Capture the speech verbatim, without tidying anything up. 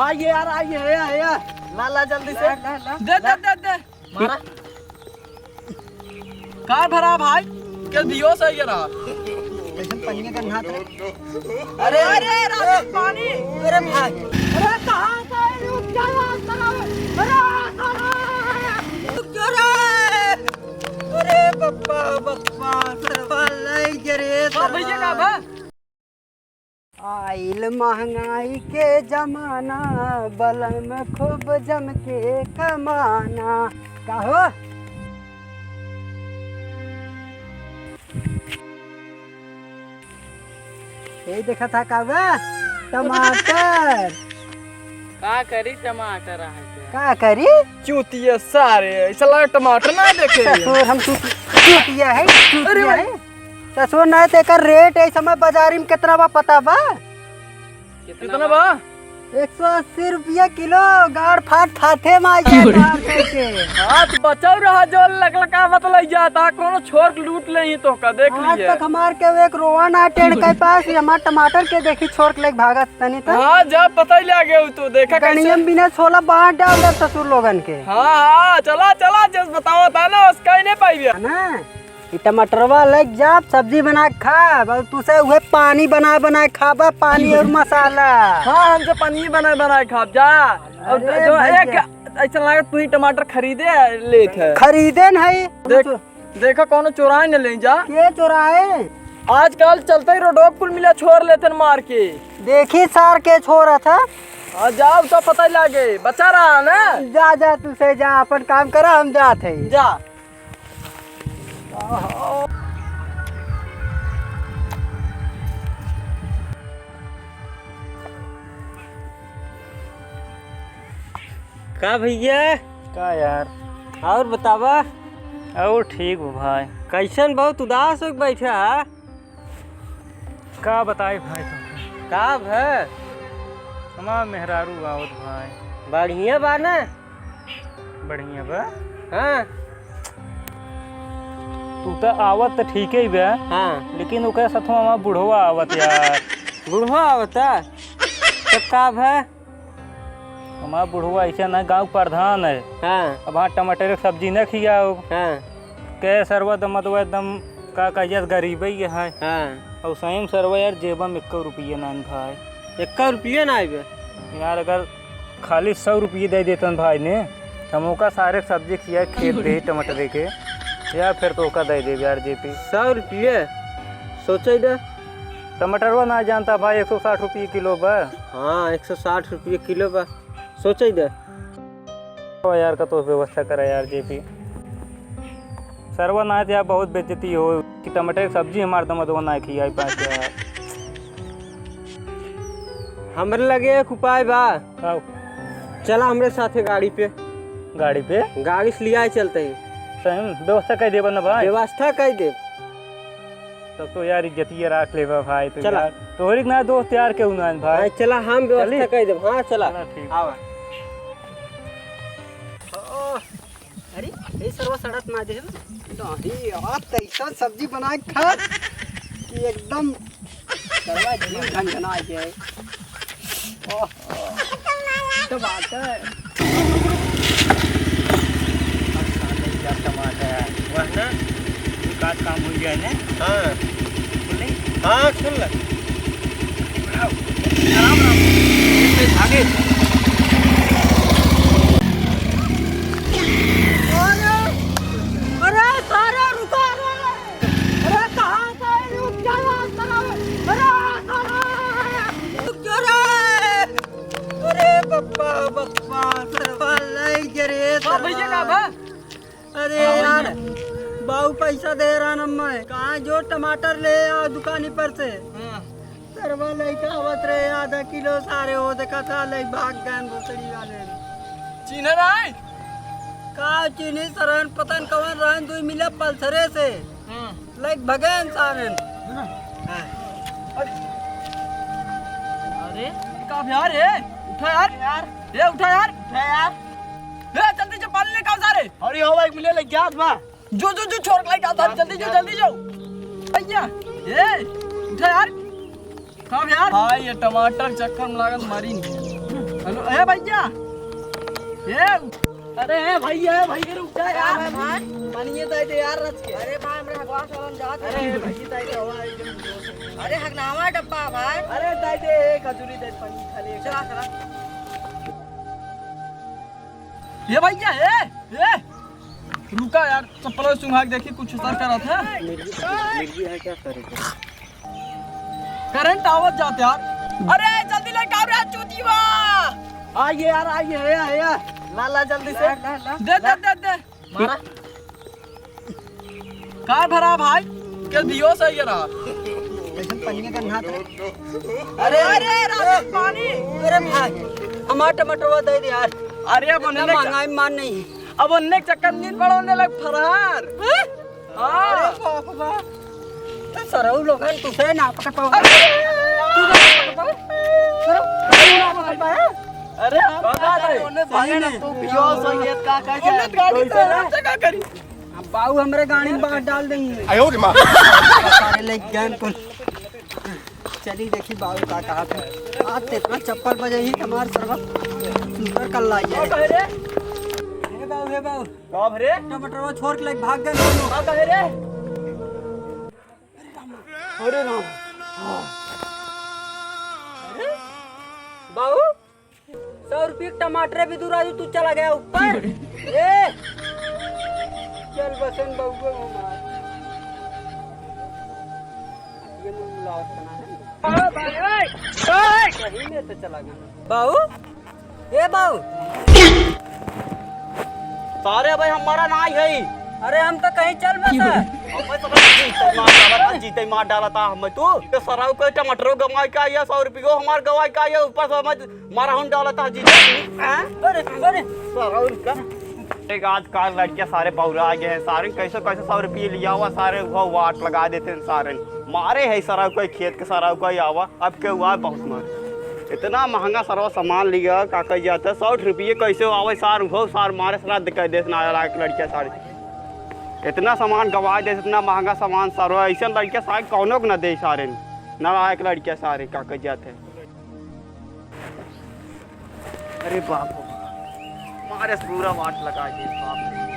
आइए यार, आइए, आइए, आइए। ला, ला, जल्दी से। ला, ला, ला। दे, दे, दे, दे। मारा। का भरा भाई? के दियो सही करा। कैसन पनिया का हाथ रे? अरे, अरे, राजू, पानी। अरे भाई। अरे, कहाँ से रुक जा यार, साला। अरे, साला। रुक जा रे। अरे, बप्पा, बप्पा, सरवा लई गे रे, हाँ, भैया, सरवा। का बा? आइल महंगाई के जमाना, बलम खूब जम के कमाना। का हो? यही देखा था का बा? टमाटर। का करी टमाटर आके? का करी? चूतिया सारे, ऐसा लगा टमाटर ना देखे। ससुर, हम चूति-, चूतिया है, चूतिया अरे भाई। है। ससुर, ना तो एकर रेट ए समय बाजारी में कितना बा, पता बा? कितना बा? एक सौ अस्सी रुपया किलो, गाड़ फाट फाटे में आ जाए बाहर से के। हाथ बचाऊ रहा, जो लकलका मत लई जाता, कोनो छोर लूट लेही तो का, देख आज लीजिए। तक हमार के एक रोवा ना टेढ़ के पास, ये हमार टमाटर के देखी छोर के लेके भागत तनी तो। हाँ, जा पता ही लागे उ तो, देखा कैसे। गणियम बिना छोला बांट डाल दे ससुर लोगन के। हाँ, हाँ, चला, चला, जस बतावा था ना, उसका ही नहीं पाई है ना। ई टमाटरवा लग जाब, सब्जी बना के खाब, और तू से उहे पानी बना बना के खाबा, पानी और मसाला। हाँ, हम तो पानी बना बना के खाब जा। और अरे जो भैया। एक ऐसा लागत तू ही टमाटर खरीदे लेत है। खरीदे नहीं। देख, देखा कौनो चोराए न ले जा। के चोराए? आजकल चलते ही रोडो कुल मिला छोर लेते न मार के। देखी सार के छोरा था। आ, जाओ तो पता ही लागे, बचा रहा ना। जा, जा, तू से जा, अपन काम करा, हम जात है। जा। का भैया? का यार? और बतावा? और ठीक हो भाई। कैसन बहुत उदास होके बैठा है? का बताई भाई तुमके? का भे? हमार मेहरारू आवत भाई। बढ़िया बा ना? बढ़िया बा। हाँ। तू त आवत त ठीक ही बा। हाँ। लेकिन ओकरे साथ हमार बुढ़वा आवत यार। बुढ़वा आवता? तब का भे? हमार बुढ़वा ऐसा ना गाँव प्रधान है। हाँ। अब हाँ टमाटर के सब्जी न खियाओ। हाँ। के सरवा दमदवा एकदम का कहियस गरीबे ही है। हाँ। और सही में सरवा यार जेबा में एक्को रुपये ना भाई। एक्को रुपये ना आइबे? यार अगर खाली सौ रुपये दे देतन भाई ने, हम ओका सारे सब्जी खिया खेत दे टमाटर के, या फिर तो ओका दे दे यार जेपी। सौ रुपये? सोचे दे। टमाटरवा ना जानता भाई, एक सौ साठ रुपये किलो बा। हाँ, एक सौ साठ रुपये किलो बा। सोचे दे। ओ यार, का तो व्यवस्था करा यार जेपी। सरवा ना तो यार बहुत बेइज्जती हो कि टमाटर की सब्जी हमार दमदवा ना खियाई पास यार। हमरे लगे एक उपाय बा। का? चला हमरे साथे गाड़ी पे। गाड़ी पे? गाड़ी से लियाए चलते ही। सही में व्यवस्था कर देबा ना भाई? व्यवस्था कर दे। तब तो यार इज्जतिया राख लेबा भाई तू चला। यार। तोहरी के ना दोस्त यार केहू ना है भाई। भाई चला हम व्यवस्था चली? कर देब। हाँ चला। चला ठीक। आवा। अरे, ए सरवा सड़त ना दे। नहीं यार, तैसा सब्जी बना के खा कि एकदम सरवा जीव झनझना जाए। ओह, तो बात है। टमाटर, वह ना, ये का काम हो गया है ना? हाँ। सुन ले? हाँ, सुन ले। आराम, आराम। इसमें धागे। अरे, अरे, सारा रुका रे। अरे, कहाँ से रुक जाओ, सारा? अरे, सारा, रुक जाओ रे। अरे, बप्पा, बप्पा, सरवा लई गे रे, हाँ, भैया, सरवा। का बा? अरे हाँ, यार, भैया। बाऊ पैसा दे रहा ना मैं। कहाँ जो टमाटर ले आ दुकानी पर से। हाँ। सरवा लइका आवत रहे, आधा किलो सारे हो देखा था, लइ भाग गए भोसड़ी वाले। चिन्हे नाई? का चिन्ही सरन, पता न कवन रहन, दुई मिला पल्सरे से। हाँ। लइक भगन सारन। हाँ। हाँ। अरे, अरे, का भ्यार है? उठा यार। यार। ए, उठा यार। उठा यार। ए, जल्दी से पानी लेके आओ सारे। अरे, हो भाई, मिले लग जात बा। जो, जो, जो, छोड़ के लाइट आता है, जल्दी जो, जल्दी जो। भैया, ए, उठा यार। कहाँ यार? भाई, ये टमाटर चक्कर में लागत मारी नहीं। हेलो, ए भैया, ए, अरे ए भैया, ए भैया, रुक जा यार। भाई, पानी ये दे दे यार रच के। अरे भाई, हमरा हगवा सालन जात है। अरे भैया, दे दे, हवा एकदम जोर से। अरे हगनावा डब्बा भाई। अरे दे दे, एक खजूरी दे, पानी खा ले। चला, चला। ए भैया, ए, ए, रुका यार, चप्पल सुंघा के देखी, कुछ असर करत है। मिर्गी, मिर्गी है क्या करे? करंट आवत जात यार। अरे जल्दी लेके आओ रे चूतिया। आइए यार, आइए, आइए, आइए। ला, ला, जल्दी से। ला, ला, ला, दे, ला। दे, दे, दे। मारा। का भरा भाई? के दियो सही रहा। कैसन पनिया का नहात रे? अरे, अरे, राजू, पानी। अरे भाई, हमार टमाटरवा दे दे यार। अरे, अब इतना उन्ने महंगाई मान नहीं। अब उन्ने चक्कर नींद पड़ो, उन्ने लग फरार। हैं? हाँ। अरे बाप रे। तो सरऊ लोगन तुसे ना पकड़ पाओ। अरे। तू ना पकड़ पाओ। सरऊ, तू ना पकड़ पाए। अरे, हम पता का नहीं। करी? उन्ने भागे ना, तू पियो, सही है, का, का, उन्ने का? गाड़ी कैसे से ना? हम का करी? अब बाऊ हमरे गाड़ी में बाहर डाल देंगे। आयो रे माँ। सारे ले गए कुल। चली देखी बाऊ का कहा था। आज तो इतना चप्पल बजे ही हमार सरवा सुंदर कर लाई है। का कहे रे? हे बाऊ, हे बाऊ। का भरे? टमाटरवा छोड़ के लेके भाग गए दोनों। का कहे रे? अरे राम। अरे बाऊ, सौ रुपये के टमाटर भी दूर आजू, तू चला गया ऊपर। ए, चल बसन बउआ हमार। ये मुंह लावत ना है। सही में तो चला गया। बाऊ, ए बाऊ। सारे भाई हमारा ना ही है। अरे हम तो कहीं चल बसा। हमें तो बस जीते मार डाला था, जीते मार डाला था हमें तू। तो सरऊ के टमाटरों गवाई का या सौ रुपयो हमार गवाई का या ऊपर से हमें मारा हम डाला था जीते। हैं? अरे, अरे। सरऊ का। एक आजकल लड़के सारे बौरा आ गए हैं, सारे कैसे कैसे सौ रुपये लिया हुआ, सारे वो वाट लगा देते हैं सारे। मारे है सरऊ के खेत के सरऊ का ही आवा। अब के हुआ बहुत मार। इतना महंगा सरवा सामान लिया, का कह जाता है, सौ रुपये कैसे आवे सार, उहो सार मारे श्राद्ध कर दे, नालायक लड़किया सारे। इतना सामान गवा दे, इतना महंगा सामान सरवा, ऐसे लड़किया सारे कौनो को न दे सारे, नालायक लड़किया सारे, का कह जाते हैं। अरे बाप रे, मारे पूरा वाट लगा दे बाप रे।